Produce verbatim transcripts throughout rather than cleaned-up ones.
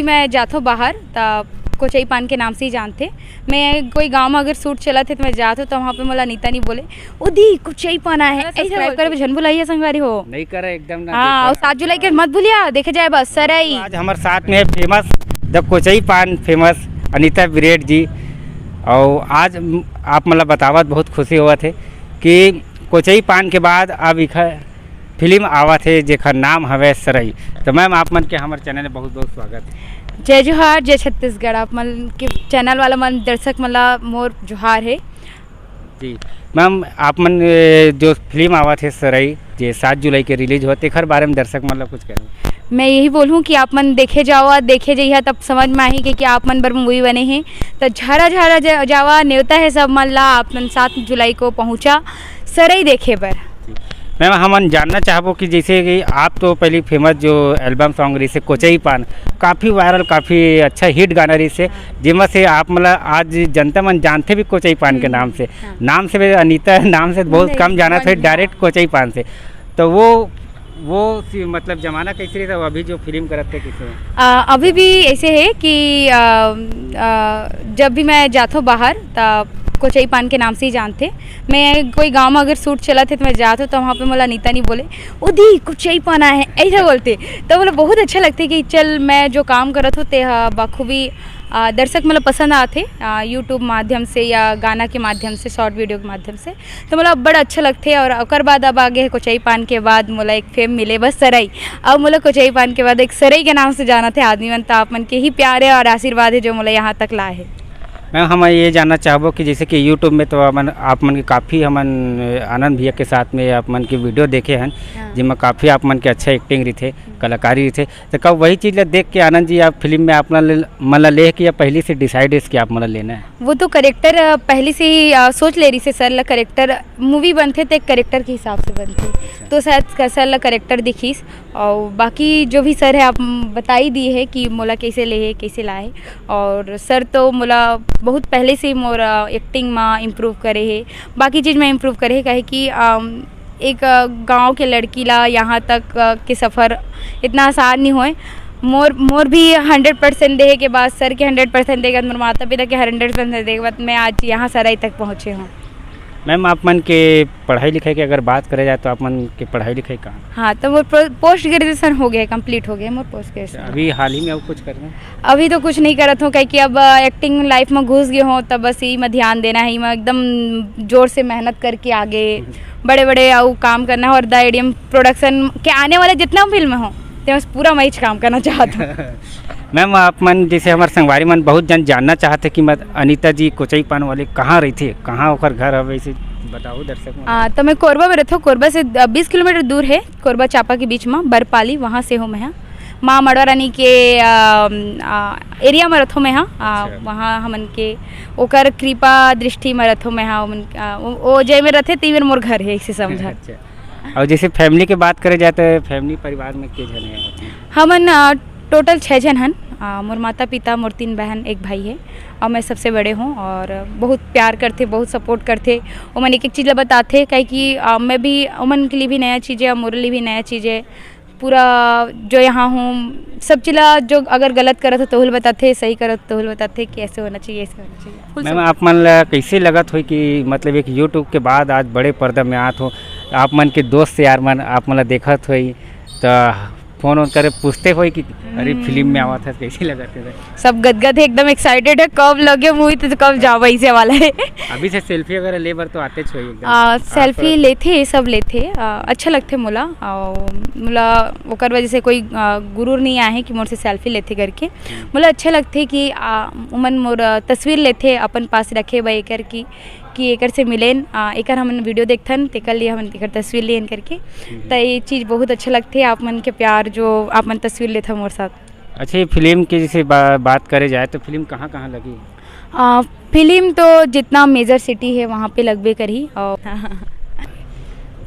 मैं जाथों बाहर, त कोचई पान के नाम से ही जानथे। मैं कोई गांव में अगर शूट चलत हे, त मैं जाथों, त वहां पे मोला अनीता नहीं बोले, "ओ दी, कोचई पान आए हे।" ऐसा बोलथे। सब्सक्राइब करे बर झन भुलाइया संगवारी हो। नहीं करे एकदम ना, हाँ, देखा। और सात जुलाई के मत भूलिया, देखे जाए बस सरई। आज हमारे साथ में है फेमस द कोचई पान फेमस अनीता बिरेट जी। और आज आप मतलब बतावत बहुत खुशी होवत हे कि कोचई पान के बाद अब इखर फिल्म आवत हे जेखर नाम हवे सरई। तो मैम, आप मन के हमर चैनल में बहुत बहुत स्वागत हे। जय जोहार, जय छत्तीसगढ़। आप मन के चैनल वाला मन, दर्शक मन ला मोर जोहार हे। जी मैम, आप मन, ए, जो फिल्म आवत हे सरई, जे सात जुलाई के रिलीज होत, एखर बारे में दर्शक मन ला कुछ कहना? मैं यही बोलूँ कि आप मन देखे जावा, देखे जइहा, तब समझ में आही कि, कि आप मन बर मूवी बने हे। त झारा झारा जा-, जावा, नेवता हे सब मन ला, आप मन सात जुलाई को पहुँचा सरई देखे बर। मैम, हमन जानना चाहबो कि जैसे कि आप तो पहली फेमस जो एल्बम सॉन्ग रहिसे कोचई पान, काफ़ी वायरल, काफ़ी अच्छा हिट गाना रहिसे, जेमा से आप मतलब आज जनता मन जानथे भी कोचई पान के हम्म, नाम से। हाँ। नाम से भी अनीता नाम से बहुत नहीं, कम जानत हाँ, होही, हाँ। डायरेक्ट कोचई पान से। तो वो, वो सी-, मतलब जमाना कैसे रहिसे, अभी जो फिल्म करत हे कैसे? आ, अभी भी ऐसे है कि आ, आ, जब भी मैं जाथों बाहर, त कोचई पान के नाम से ही जानथे। मैं कोई गांव में अगर शूट चलत हे, त मैं जाथों, त वहां पे मोला अनीता नहीं बोले, "ओ दी, कोचई पान आए हे," ऐसा बोलथे। तो बोला बहुत अच्छा लगथे कि चल, मैं जो काम करत हों, ते ह बखूबी, आ, दर्शक मतलब पसंद आथे, आ, YouTube माध्यम से या गाना के माध्यम से, शॉर्ट वीडियो के माध्यम से। तो मोला बड़ा अच्छा लगथे। और ओकर बाद अब आगे हे कोचई पान के बाद मोला एक फेम मिले बस सरई। अब मोला कोचई पान के बाद एक सरई के नाम से जानथे आदमी मन, त आप मन के ही प्यार हे और आशीर्वाद हे जो मोला यहाँ तक लाए हे। मैम, हम ये जानना चाहबो कि जैसे कि YouTube में तो हमन, आप मन के काफ़ी हमन आनंद भैया के साथ में आप मन के वीडियो देखे हन, हाँ। जेमा काफ़ी आप मन के अच्छा एक्टिंग रहिथे, कलाकारी रहिथे, तो का वही चीज़ ला देख के आनंद जी आप फिल्म में आप मन ला, मन ला ले हे कि या पहले से डिसाइड रहिस कि आप मन ला लेना है? वो तो करेक्टर, अ, पहले से ही, अ, सोच ले रहिसे सर ला, करेक्टर मूवी बनथे तो एक करेक्टर के हिसाब से बनथे। अच्छा। तो शायद क-, सर ला करेक्टर दिखिस और बाकी जो भी सर है आप, म, बता ही दिए है कि मोला कैसे ले है, कैसे लाए। और सर तो मोला बहुत पहले से ही मोर, अ, एक्टिंग में इम्प्रूव करे है, बाकी चीज़ में इम्प्रूव करे है, काहे कि, अम, एक, अ, गांव के लड़की ला यहाँ तक, अ, के सफ़र इतना आसान नहीं होए। मोर, मोर भी हंड्रेड परसेंट देहे के बाद, सर के हंड्रेड परसेंट देहे के बाद, मोर माता पिता के हंड्रेड परसेंट देहे के बाद मैं आज यहाँ सरई तक पहुँचे हूँ। मैम, आप मन के पढ़ाई लिखाई के अगर बात करे जाए तो आप मन के पढ़ाई लिखाई कहाँ? हाँ, तो मोर पो-, पोस्ट ग्रेजुएशन हो गया, कंप्लीट हो गया मोर पोस्ट ग्रेजुएशन। अभी हाल ही में अब कुछ करना है? अभी तो कुछ नहीं करत हूँ, काहे कि अब, अ, एक्टिंग लाइफ में घुस गए हूँ, तब बस यही में ध्यान देना है, मैं एकदम जोर से मेहनत करके आगे बड़े बड़े आऊ काम करना है और द एडीएम प्रोडक्शन के आने वाले जितना फिल्म हो, ते बस पूरा मैं ही काम करना चाहता हूँ। मैम, आप मन जैसे हमारे संगवारी मन बहुत जन जानना चाहते कि मत अनीता जी कोचई पान वाले कहाँ रहिथे, कहाँ ओकर घर हवे, इसे बताओ दर्शक मन। आ, तो मैं कोरबा में रहता हूँ। कोरबा से, अ, बीस किलोमीटर दूर है, कोरबा चांपा के बीच में बरपाली, वहाँ से हूँ मैं। हाँ, माँ मड़वा रानी के, अ, अ, एरिया में रहता हूँ मैं। हाँ, अ, अच्छा। वहाँ हमन के ओकर कृपा दृष्टि में रहता हूँ मैं। हाँ, ओमन, अ, ओ, ओ जय में रहते, ती मेर मोर घर है, इसे समझा। अच्छा। और जैसे फैमिली के बात करे जाए तो फैमिली परिवार में के झन है? हमन, अ, टोटल छः झन हन। अ, मोर माता पिता, मोर तीन बहन, एक भाई है और मैं सबसे बड़े हूँ। और बहुत प्यार करथे, बहुत सपोर्ट करथे। ओमन एक एक चीज़ ला बताथे, काहे कि, अ, मैं भी, ओमन के लिए भी नया चीज़ है और मोर लिए भी नया चीज़ है। पूरा जो यहाँ हूँ, सब चीज़ ला जो अगर गलत करत हो तोहू ल बताथे, सही करत हो तोहू ल बताथे कि ऐसे होना चाहिए, ऐसे होना चाहिए। Full ma'am, support। आप मन ला कैसे लगत होई कि मतलब एक YouTube के बाद आज बड़े पर्दा में आत हो, आप मन के दोस्त यार मन आप मन ला देखत होई, त फोन वोन करे पूछते होई कि अरे, हम्म। फिल्म में आवत है, कैसे लगत है? सब गदगद है, एकदम एक्साइटेड है, कब लगे मूवी तो कब जाओ, ऐसे वाला है। अभी से सेल्फी वगैरह ले बर तो आते च होई एकदम। आ, सेल्फी लेथे, सब लेथे। आ, अच्छा लगथे मोला। आ, मोला ओकर वजह से कोई, आ, गुरूर नहीं आए है कि मोर से सेल्फी लेथे करके। हम्म। मोला अच्छा लगथे कि, आ, उमन मोर, आ, तस्वीर लेथे अपन पास रखे बर, एकर की कि एकर से मिलेन, आ, एकर हमन वीडियो देखथन, तेकर लिए हमन एकर तस्वीर लेन करके। हम्म। त ये चीज़ बहुत अच्छा लगथे, आप मन के प्यार जो आप मन तस्वीर लेथव मोर साथ। अच्छा, ये फिल्म के जैसे बा-, बात करे जाए तो फिल्म कहाँ-कहाँ लगी? आ, फिल्म तो जितना मेजर सिटी है वहाँ पे लगबे करही। और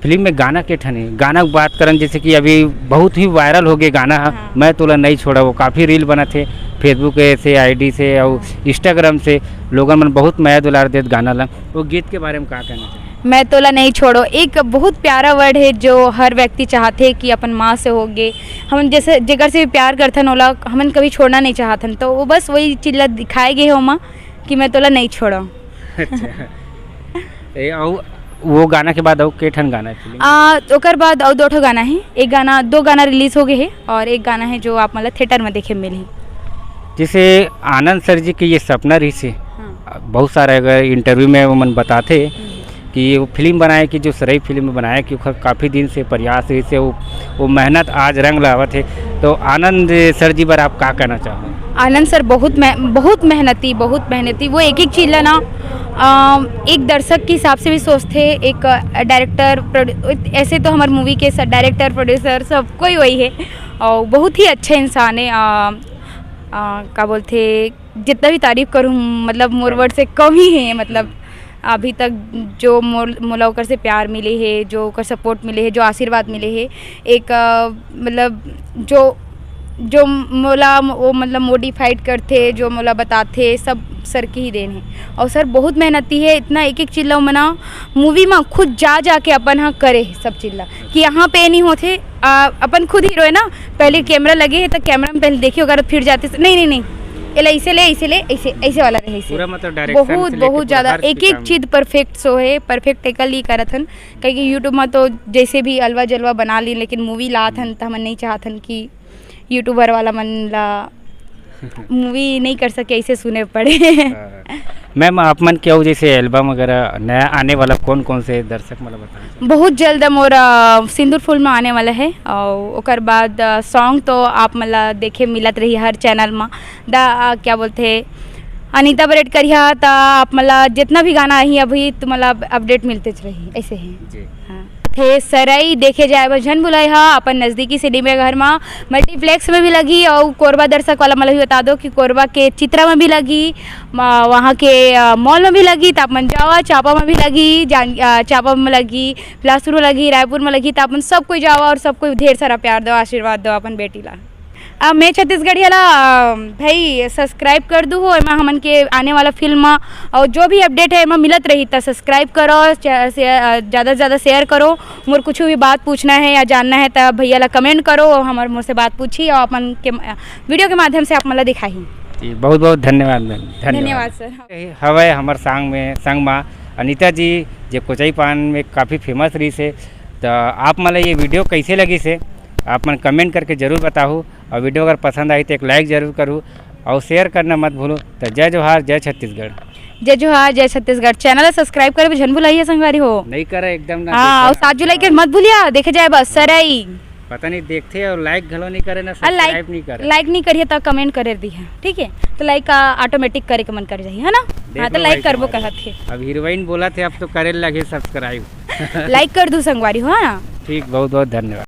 फिल्म में गाना के ठन हे, गाना के बात करन, जैसे कि अभी बहुत ही वायरल हो गए गाना ह, हाँ। मैं तोला नहीं छोड़ा, वो काफ़ी रील बनत हे Facebook से, आईडी से और हाँ। Instagram से, लोगन मन बहुत मया दुलार देत गाना ला। वो गीत के बारे में का कहना चाहिए? मैं तोला नहीं छोड़ो एक बहुत प्यारा वर्ड है, जो हर व्यक्ति चाहते हैं कि अपन माँ से हो गए, हम जैसे जेकर से भी प्यार करथन, ओला हमन कभी छोड़ना नहीं चाहथन। तो वो बस वही चीज ला दिखाए गए हो माँ कि मैं तोला नहीं छोड़ो। अच्छा। ए, अउ वो गाना के बाद अउ के ठन गाना है फिल्म? आ, ओकर बाद अउ दो ठो गाना है। एक गाना, दो गाना रिलीज हो गए है और एक गाना है जो आप मतलब थिएटर में देखे मिलही। जैसे आनंद सर जी के ये सपना रहिस हे, हाँ। बहुत सारे अगर इंटरव्यू में वो मन बताते हम्म। कि वो फिल्म बनाए कि जो सरई फिल्म बनाए कि ओखर काफ़ी दिन से प्रयास रहिस हे, वो, वो मेहनत आज रंग लावत है। तो आनंद सर जी बर आप का कहना चाहो? आनंद सर बहुत मेह-, बहुत मेहनती, बहुत मेहनती। वो एक एक चीज ला ना अ, एक दर्शक के हिसाब से भी सोचते, एक डायरेक्टर प्रोड्यू-, ऐसे तो हमारे मूवी के डायरेक्टर प्रोड्यूसर सब कोई वही है और बहुत ही अच्छे इंसान है। अ, अ, का बोलते, जितना भी तारीफ करूँ मतलब मोर वर्ड से कम ही है। मतलब अभी तक जो मोर मोला ओकर से प्यार मिले है, जो ओकर सपोर्ट मिले है, जो आशीर्वाद मिले है, एक अ, मतलब जो जो मोला वो मतलब मोडिफाइड करते, जो मोला बताते, सब सर की ही देन है। और सर बहुत मेहनती है, इतना एक एक चीज ला मना मूवी में खुद जा जा के अपन हाँ करे है सब चीज ला कि यहाँ पे नहीं होते। आ, अपन खुद हीरो है ना, पहले कैमरा लगे है तो कैमरा में पहले देखिए, अगर फिर जाते नहीं नहीं नहीं, एला ऐसे ले, ऐसे ले, ऐसे ऐसे वाला रहे, ऐसे। पूरा मतलब डायरेक्शन बहुत से लेके बहुत पूरा ज़्यादा हर एक एक काम। चीज परफेक्ट सो है, परफेक्ट एकल ही करत हन। कहीं यूट्यूब में तो जैसे भी अलवा जलवा बना ली, लेकिन मूवी लात हन तो हमन नहीं चाहत हन कि यूट्यूबर वाला मन ला मूवी नहीं कर सके, ऐसे सुने पड़े। हाँ। मैम, आप मन के अउ जैसे एल्बम वगैरह नया आने वाला, कौन कौन से दर्शक मतलब बताना चाहते? बहुत जल्द मोर अ, सिंदूर फूल में आने वाला है और ओकर बाद सॉन्ग तो आप मन ला देखे मिलत रही हर चैनल में। द अ, क्या बोलते हैं, अनिता बरेट करिहा त आप मन ला जितना भी गाना आही अभी तो मतलब अपडेट मिलते रही, ऐसे ही। जी। हाँ। थे सरई देखे जाए बर झन भुलाई हा अपन नजदीकी सिनेमा घर मा, मल्टीप्लेक्स में भी लगी और कोरबा दर्शक वाला मतलब भी बता दो कि कोरबा के चित्रा में भी लगी, म-, वहाँ के अ, मॉल में भी लगी, त आप मन जावा, चांपा में भी लगी, जान अ, चांपा में लगी, बिलासपुर में लगी, रायपुर में लगी, त आप मन सब कोई जावा और सब कोई ढेर सारा प्यार दो, आशीर्वाद दो अपन बेटी ला। अ, मैं छत्तीसगढ़िया ला अ, भाई सब्सक्राइब कर दू हो, एमा हमन के आने वाला फिल्म और जो भी अपडेट है एमा मिलत रही, त सब्सक्राइब करो, च-, से, अ, ज़्यादा से ज़्यादा शेयर करो। मोर कुछ भी बात पूछना है या जानना है त भैया ला कमेंट करो, हमर मोर से बात पूछी और अपन के अ, वीडियो के माध्यम से आप मन ला दिखाही। जी, बहुत बहुत धन्यवाद मैम, धन्यवाद। धन्यवाद सर। हवय हमर संग में, संग मा अनिता जी, जे कोचई पान में काफ़ी फेमस रहिस हे, त आप मन ला ये वीडियो कैसे लगिस हे, आप मन कमेंट करके जरूर बताहू और वीडियो अगर पसंद आई तो एक लाइक जरूर करू और शेयर करना मत भूलू। तो जय जोहार, जय छत्तीसगढ़। जय जोहार, जय छत्तीसगढ़। चैनल ला सब्सक्राइब करे भी झन भुलाइए संगवारी हो। नहीं करे एकदम ना, हाँ, देखो और ना। सात जुलाई के मत भूलिया, देखे जाए बस सरई। पता नहीं देखते और लाइक घलो नहीं करे ना, आ, लाइक, सब्सक्राइब नहीं करे। लाइक नहीं करिए तो कमेंट करे दी है, ठीक है? तो लाइक का ऑटोमेटिक करे के मन कर जाही, है ना? देख हाँ, तो लो लाइक भाई करबो तुम्हारे। कहत हे। अब हीरोइन बोला थे, अब तो करे लगे सब्सक्राइब। लाइक कर दू संगवारी हो, हाँ? ठीक, बहुत बहुत धन्यवाद।